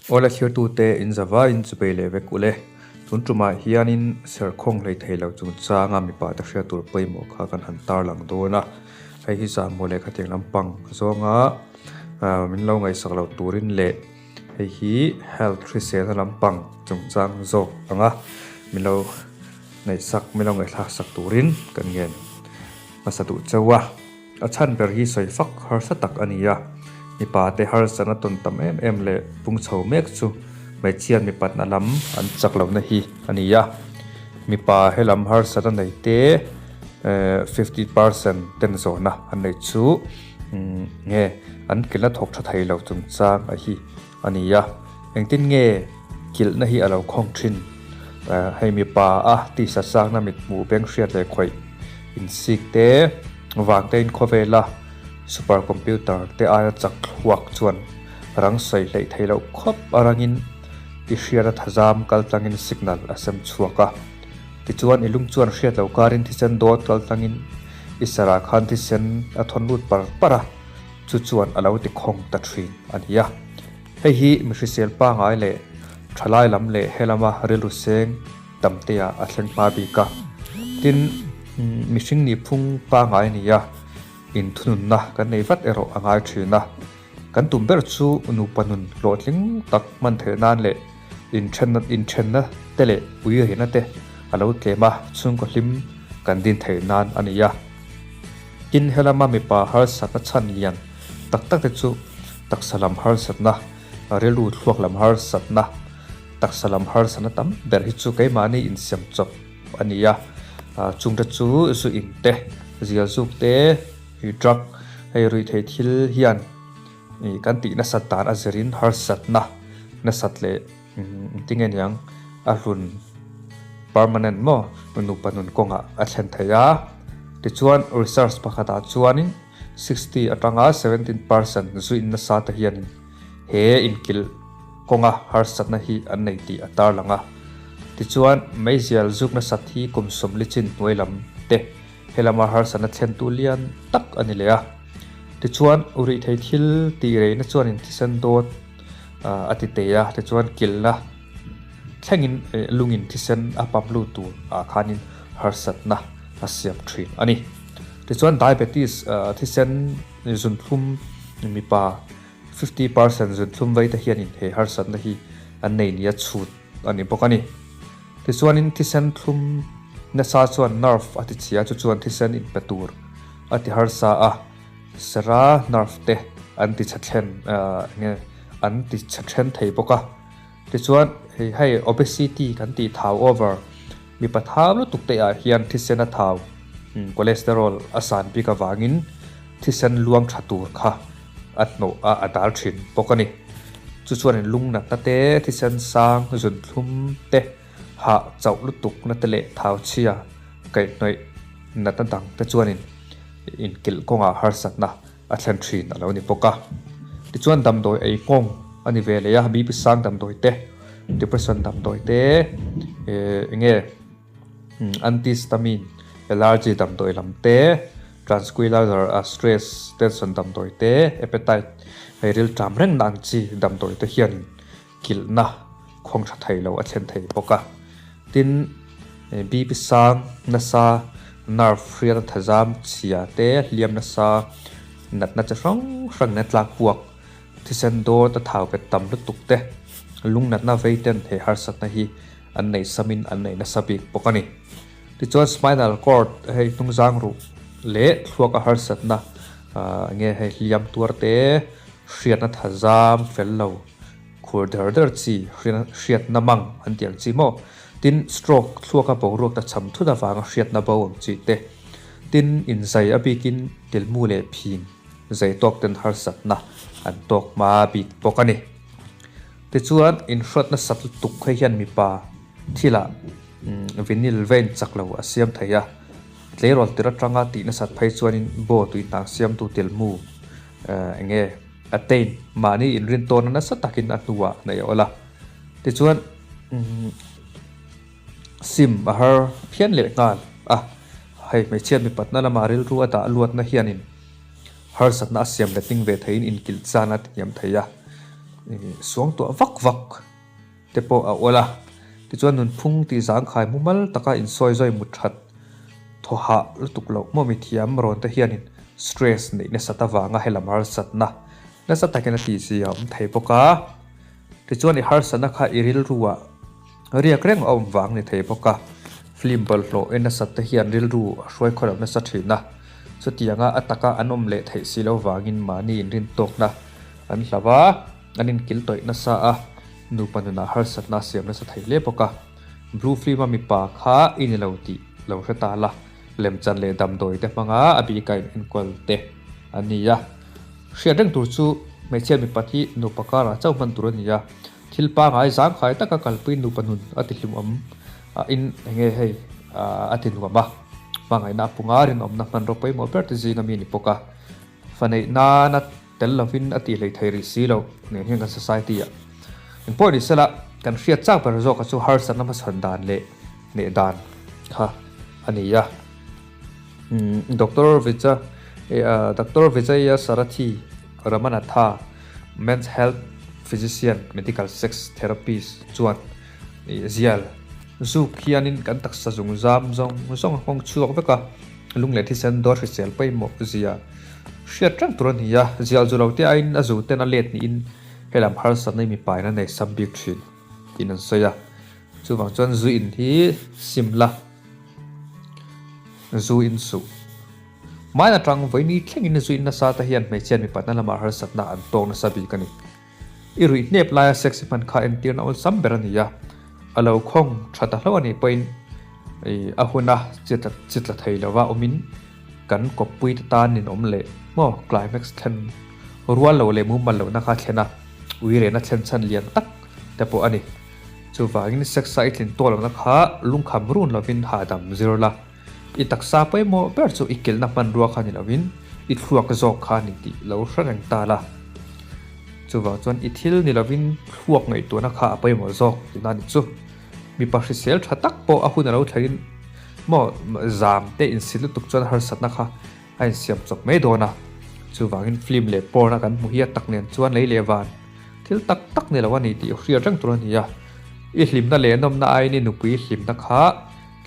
Awle thirtute in zavaiin chubei leh vek ule. Tun tumah hianin serkhawng hlei thei lo chungchanga mipa te hriat tur pawimawh kha kan han tarlang dawn a. Hei hi zahmawh leh khatiang lampang zawnga min lo ngaihsak loh turin leh hei hi health hriselna lampang chungchang zawk anga min lo ngaihsak min lo ngaihthlak sak turin kan ngen hmasa duh chauh a. A chhan ber hi sawi fak harsa tak a ni a, mipa te harsatna tawn tam em em leh pung chho mek chu hmeichhiat mipatna lam an chak lohna hi a ni a. Mipa he lam harsatna nei te 50% ten zawhna an nei chu nge an kilhna thawk tha thei lo chungchang a hi a ni a. Engtin nge kilhna hi a lo khawng thin? Hei mipa a tisa chakna mithmuh beng hriat leh khawih insik te vang te in khawvela super computer te aia chak thluak chuan rang sawi hleih theih loh khawp a rangin i hriat a thazam kal tlangin signal a sem chhuak a. Tichuan i lung chuan hriat loh karin thisen dawt kal tlangin i sarah khan thisen a thawn lut par par a, chu chuan a lo ti khawng ta thin a ni a. Hei hi mi hrisel pangai leh thalai lam leh helama rilru seng tamtea a thleng hma bik a. Tin, mihring nihphung pangai a ni a, inthununna kan nei vat erawh a ngai thin a. Kan tum ber chu nupa nun hlawhtling tak hman theih nan leh inthenna inthenna te leh ui rihna te a lo tlem a, chhungkaw hlim kan din theih nan a ni a. Tin, helama mipa harsatna chhan lian tak tak te chu taksa lam harsatna, rilru thluak lam harsatna, taksa lam harsatna tam ber hi chu keimahni insiam chawp a ni a. Chungte chu zu in te, zial zuk te, drug hei ruihtheih thil hian kan tih nasat dan a zirin harsatna nasat leh engtinge niang a hlun permanent maw nupa nun kawngah a thlen thei a. Tichuan research pakhatah chuanin 60 atanga 17% zu in nasa te hianin he inkilh kawnga harsatna hi an nei tih a tarlang a. Tichuan meizial zuk nasat hi kum 40 chin hnuai lam te Helama harsatna thlentu lian tak a ni leh a. Tichuan, urihthei thil tih reihna chuanin thisen dawt a ti tei a, tichuan kilhna thlengin lungin thisen a pump lut tur ah khanin harsatna a siam thin a ni. Tichuan, diabetes thisen zunthlum mipa 50% zunthlum vei te hianin he harsatna hi an nei nia chhut a ni bawk a ni. Tichuanin thisen thlum nasa chuan nerve a ti chhia chu chuan thisen inpe tur a ti harsa a, sera nerve te an ti chhe thlen nge an ti chhe then thei bawk a. Tichuan hei hei obesity kan tih thau over mipa thau lutuk te ah hian thisen a thau cholesterol a san bik avangin thisen luang tha tur kha a hnawh a a dal thin bawk a ni. Chu chuanin lung natna te, thisen sang, zunthlum te, hah chauh lutuk na te leh thau chhia kaihhnawih natna dang te chuanin inkilh kawngah harsatna a thlen thin a lo ni bawk a. Tichuan damdawi ei nghawng a ni ve leh a, BP sang damdawi te, depression damdawi te, eng nge Antihistamine, allergy damdawi lam te, tranquilizer a stress, tension damdawi te, appetite, hei rilṭam rengna ang chi damdawi te hianin kilhna khawng ṭha thei lo a thlen thei bawk a. Tin, BP sang nasa, nerve hriatna thazam chhia te, hliam nasa, natna chi hrang hrang nen tlak puak, thisen dawt a thau bet tam lutuk te, lungnatna vei ten he harsatna hi an nei samin an nei nasa bik bawk a ni. Tichuan spinal cord hei hnungzang ruh leh thluak a harsatna nge hei hliam tuar te, hriatna thazam fel lo khur der der chi hriatna mang an tih ang chi maw? Tin stroke thluak a boruak ta cham thut avanga hriatna bo ang chi te. Tin inzai a bikin tilmu leh phing zai tawk ten harsatna an tawk hma bik bawk a ni. Tichuan, inhrawtna sat lutuk hei hian mipa thilah vinyl vein chak lo a siam thei a. Tleirawl tir atanga tih nasat phei chuanin baw tuihnang siamtu telmu eng nge attain mahni inrintawnna nasa takin a hnuah neih a awl a. Tichuan, sim a har phian leh nghal a, hei hmeichhia mipatna lama rilru a dah luatna hianin harsatna a siam letting ve theiin inkilh chan a tihniam thei a. Suangtuah vak vak te pawh a awl a. Tichuan nunphung tih zangkhai mumal taka insawi zawi mut that thaw hah lutuk loh maw mithiam rawn te hianin stress neih nasat avanga helam harsatna nasa takin a tihzia a awm thei bawk a. Tichuan i harsatna kha i rilruah riak reng a awm vang ni thei bawk a. Film bawlhhlawh en nasat te hian rilru a hruai khaw lo nasa thin a. Chutianga a taka an awm leh theih si lo vangin mahni inrintawkna An hlau a, an inkil tawih nasa a, nupa nunah harsatna a siam nasa thei hle bawk a. Blue film a mipa kha i ni lo tih lo hre ta la, lemchan leh damdawi te hmanga a bika in enkawl te an ni a. Hriat reng tur chu hmeichhia mipat hi nupa karah chauh hman tur a ni a, thil pangai zangkhai taka kalpui nupa nun a ti hlimawm a in enge hei a ti nuam a, hmangaihna a punga rinawmna hmanraw pawimawh ber te zinga mi a ni bawk a. Fa neih nana tel lovin a tih hlei thei rih si lo nen hian kan society ah engpawh ni sela kan hriat chak ber zawk a chu harsatna hmachhawn dan leh hneh dan kha a ni a. Doctor Vijay Doctor Vijaya Sarathi Ramanatha Men's Health Physician Medical Sex Therapist chuan zial zuk hianin kan taksa zungzam zawng zawng a nghawng chhuak vek a. Lung leh thisen dawr hrisel pawimawh zia hriat reng tur a ni a, zial zu lo te aiin a zu ten a let niin helam harsatna i mipain a nei sam bik thin tiin an sawi a. Chuvang chuan zu in hi sim la, zu in suh. Hmain atang vawiini thlengin zu in nasa te hian hmeichhia mipatna lamah harsatna an tawk nasa bik a ni. I ruih hnep laia sex i hman kha entirna awlsam ber a ni a, a lo khawng tha ta hlauh a nih pawhin a huna chi tla thei lova awmin kan kawppui te tan ninawm leh maw climax thlen rual lo leh mumal lohna kha thlen a, uirehna thlen chhan lian tak te pawh a ni. Chuvangin sex a i tlin tawh lohna kha lungkham run lovin hahdam zir la, i taksa pawimawh ber chu i kilhna hmanrua kha ni lovin i thluak zawk kha a ni tih lo hre reng ta la. Chuvang chuan i thil ni lovin thluak ngaihtuahna kha a pawimawh zawk tihna a ni chu. Mipa hrisel tha tak pawh a hun a lo thlengin maw zam te insit lutuk chuan harsatna kha a insiam chawp mai dawn a. Chuvangin film leh porn a kan hmu hiat tak nen chuan lei leh van thil tak tak ni lo a ni tih hriat reng tur a ni a. I hlimna leh nawmna aiin i nupui hlimna kha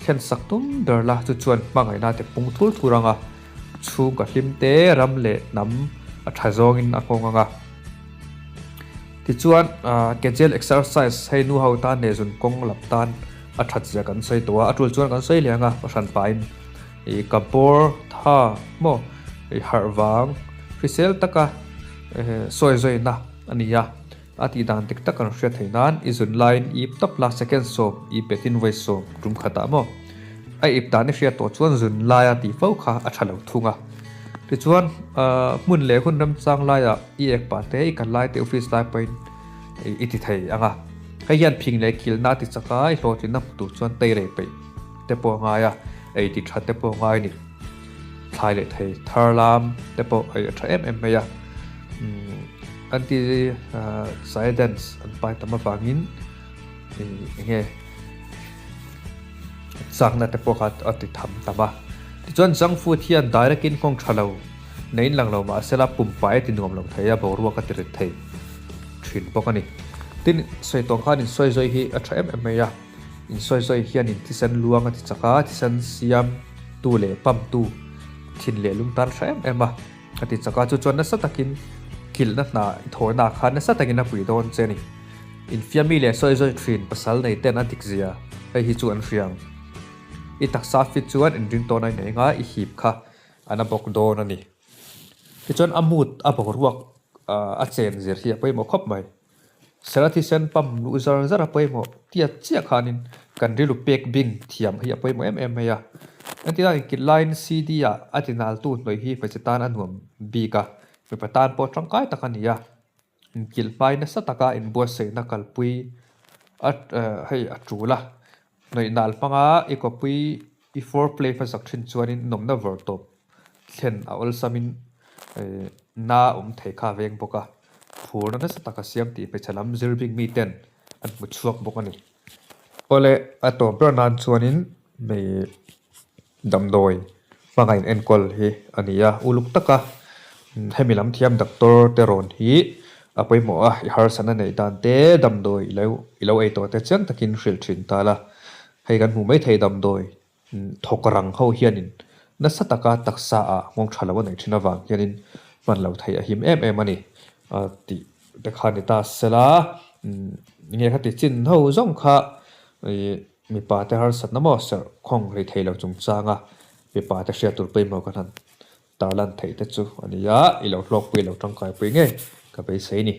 thlen sak tum ber la chu chuan hmangaihna te pung thur thur ang a, chhungka hlim te ram leh hnam a tha zawngin a nghawng ang a. Tichuan Kegel exercise hei nu ho tan leh zun kawng lam tan a that zia kan sawi tawh a, a tul chuan kan sawi leh ang a, ka hran pahin ih ka bawr tha maw ih harh vang hrisel taka sawi zawina a ni a. A tih dan dik tak kan hriat theih nan i zun laiin i ip tawp la, second sawm i petin vawi sawm tum khatah maw? A ip dan i hriat tawh chuan zun laia tih fo kha a tha lo thung a. Tichuan hmun leh hun remchang laiah i ek pah te, i kal lai te, office lai pawhin i ti thei ang a. Hei hian phing leh kilhna a ti chak a, i hlawhtlinna hmu tur chuan tei rei peih te pawh a ngai a, ei ti tha te pawh a ngai a ni. Thlai leh thei thar lam te pawh a tha em em mai a. Anti Science an pai tam avangin enge chakna te pawh kha a ti tham tam a. Tichuan junk food hian direct in nghawng tha lo neiin lang lo mahsela pumpai a ti nuam lo thei a, boruak a ti rit thei thin bawk a ni. Tin, sawi tawng khan insawi zawi hi a tha em em mai a. Insawi zawi hianin thisen luang a ti chak a, thisen siam tu leh pump tu thin leh lung tan tha em em a. A ti chak a, chu chuan nasa takin kilhna hna i thawhna khan nasa takin a pui dawn che a ni. Infiammi leh sawi zawi thin pasal nei ten a dik zia hei hi chu an hria ang. I taksa fit chuan inring tawn a inei anga i hip kha a na bawk dawn a ni. Tichuan a mood a boruak a chen zir hi a pawimawh khawp mai. Sela thisen pump luh zar zar a pawimawh tiat chiah khanin kan rilru pek bing thiam hi a pawimawh em em mai a. Entirna inkilh laiin CD ah a tinaltu hnawih hi hmeichhe tan a nuam bik a, mipa tan pawh tangkai tak a ni a. Inkilh hmai nasa taka inbuatsaihna kalpui a hei a tul a. Hnawih nal hmanga i kawpui i foreplay hmasak thin chuanin nawmna vawr tawp thlen a awlsamin na awm thei kha a veng bawk a, phurna nasa taka siam tih hmeichhe lam zir bik miten an hmu chhuak bawk a ni. Awle a tawp ber nan chuanin hei damdawi hmanga in enkawl hi a ni a, uluk taka hemi lam thiam doctor te rawn hi. A pawimawh a, i harsatna neih dan te damdawi i lo i lo ei tawh te chiang takin hrilh thin ta la. Hei kan hmuh maithei damdawi thawk rang ho hianin nasa taka taksa ah nghawng tha lo a neih thin avang hianin hman lo theih a him em em a ni tih te kha ni ta sela. Nge khati chin ho zawng kha ih mipa te harsatna maw serh khawng ri thei lo chungchanga mipa te hriat tur pawimawh kan han Tarlan theih te chu a ni a, i lo hlawkpui lo tangkaipui ngei ka beisei ni.